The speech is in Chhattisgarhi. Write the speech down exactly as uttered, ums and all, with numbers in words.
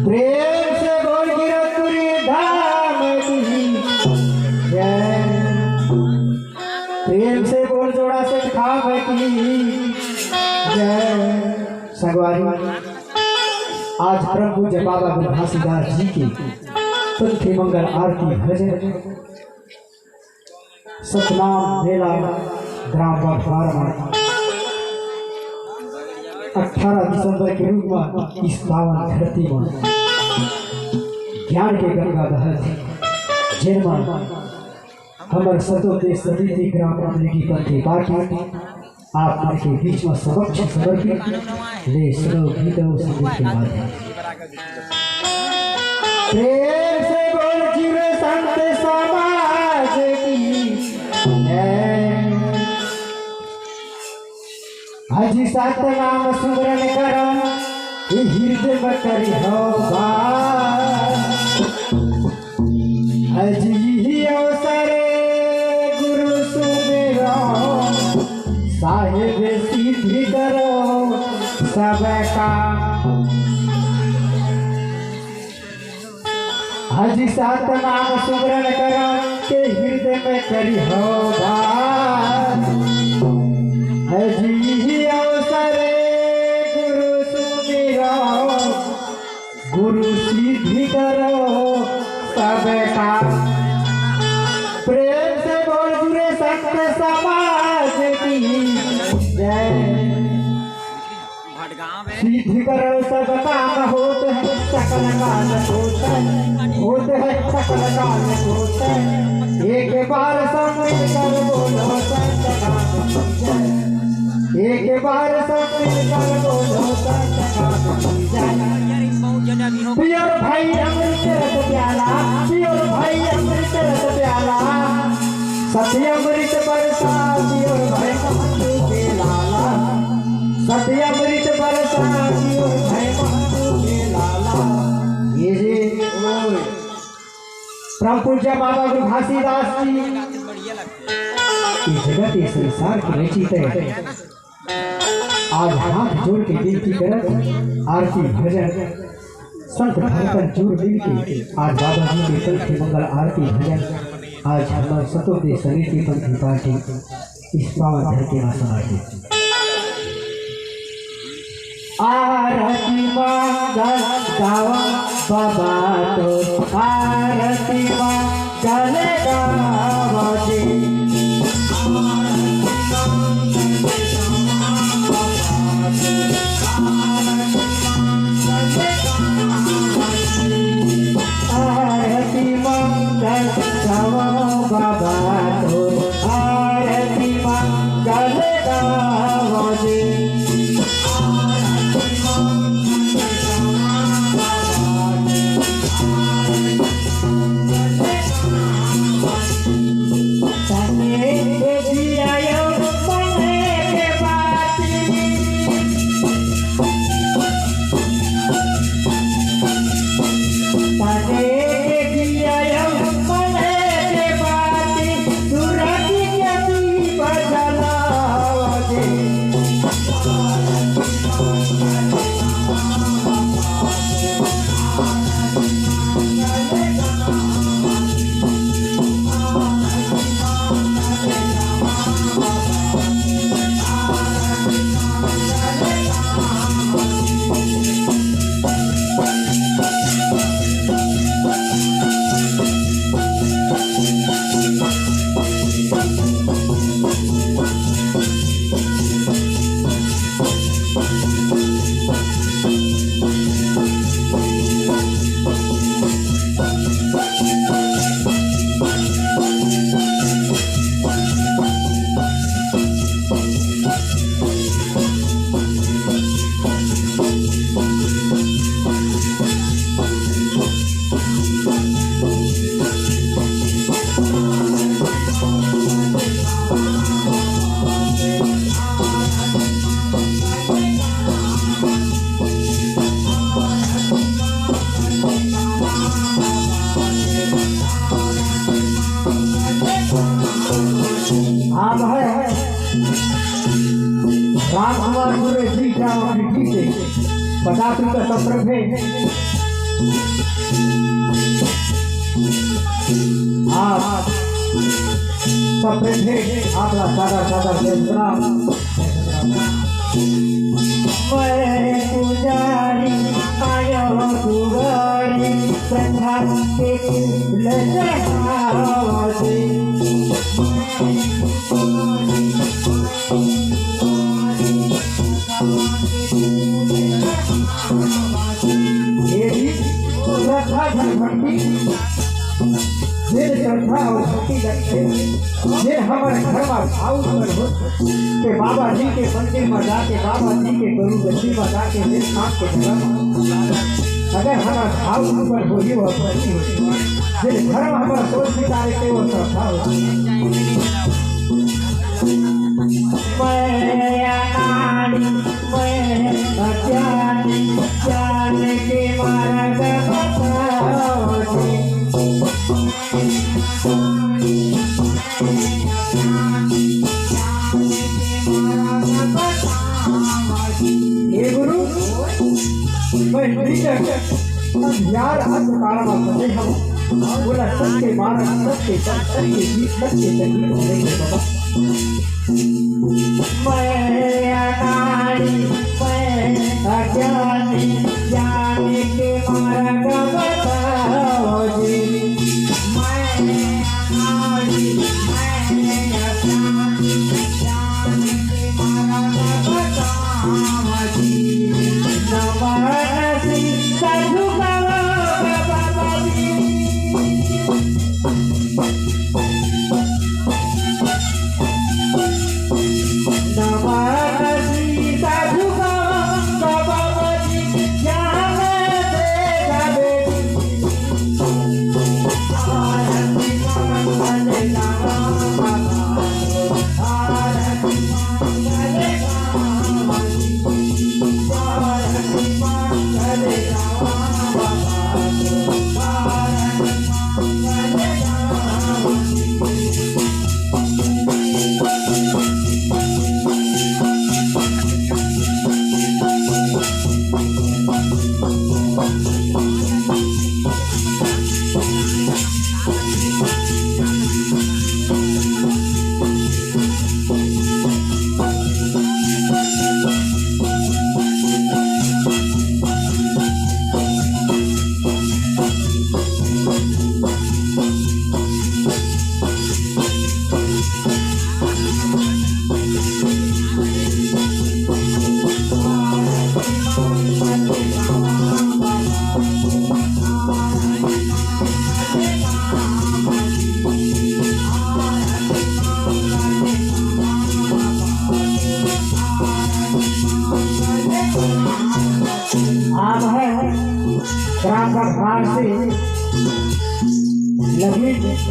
प्रेम से बोल गिरौदपुरी धाम की जय। प्रेम से बोल जोड़ा से खाब की जय। संगवारी, आज परम पूज्य बाबा गुरु घासीदास जी के तुलसी मंगल आरती भजन सतनाम मेला ग्राम बघवार में अठारह दिसंबर के रूप में इस पावन धरती में ज्ञान के गंगा बहत, जेन में हमर सतोते समिति ग्राम अमरीकी पंथी पार्टी आप मन के बीच में समक्ष समर्पित ले सुनो गीत और संगीत के माध्यम। प्रेम से बोल जीव संत समाज की जय। हजी सतनाम सुमरन करम, ये हृदय में करी हो बास। हजी ही अवसर गुरु सुमेरो, साहेब सिद्धि करो सबका। हजी सतनाम सुमरन करम के हृदय में करी हो बास। हजी ही अवसर गुरु सुमेरो, गुरु सिद्धि करो सबका। प्रेम से बोल जुड़े संत समाज की जय। सिद्धि करो सब काम होत है, सकल काल होत है, होत है सकल काल होत है। एक बार सब मिलकर बोलो सतनाम जय। एक बार सब मिलकर बोलो सतनाम जय। पियो रे भाई अमृत रस प्याला, पियो रे भाई अमृत रस प्याला। सत्य अमृत बरसा पियो रे भाई महतू के लाला। सत्य अमृत बरसा पियो रे भाई महतू के लाला। ये जी परम पूज्य बाबा गुरु घासीदास जी, ये जगत, ये संसार के रचित है। आज हाथ जोड़ के विनती करत, आरती भजन संत भक्तन जुड़ मिल के आज बाबा जी के कंठ मंगल आरती भजन आज हमर सतोते समिति पंथी पार्टी इस पावन धरती में समाहित। आरती मंगल गावा बाबा तो, आरती मंगल गावा जी। आरती मंगल गावा बाबा तो, आरती मंगल गावा जी। पचास रुपये सब तरफ है। आप सब तरफ है, आप ला सादर सादर से प्रणाम। मैं पुजारी आयो दुआरी, श्रद्धा के फूल चढ़ावो जी। ये भी श्रद्धा भक्ति, ये श्रद्धा और भक्ति रखे, ये हमर घर में भाव उत्पन्न हो, के बाबा जी के मंदिर में जाके, बाबा जी के गुरु गद्दी में जाके, ये काम के जगह में अगर हमारा भाव उत्पन्न होही, वो भक्ति होही, ये घर में हमारा सोच विचार के वो श्रद्धा होही। मैं अनाड़ी, मैं अज्ञानी, ज्ञान के मार्ग बताओ जी। हे गुरु, मैं मृतक अंधियार अंधकार में फंसे हूँ। बोला सत्य मार्ग, सत्य पथ, सत्य जीत, सत्य संगीत होने के बाबा। मैं अनाड़ी, मैं अज्ञानी, ज्ञान के मार्ग बताओ जी। मैं अनाड़ी, मैं अज्ञानी, ज्ञान के मार्ग बताओ जी। नमन श्री साधु बाबा जी। आप है ग्राम पटवार से लगी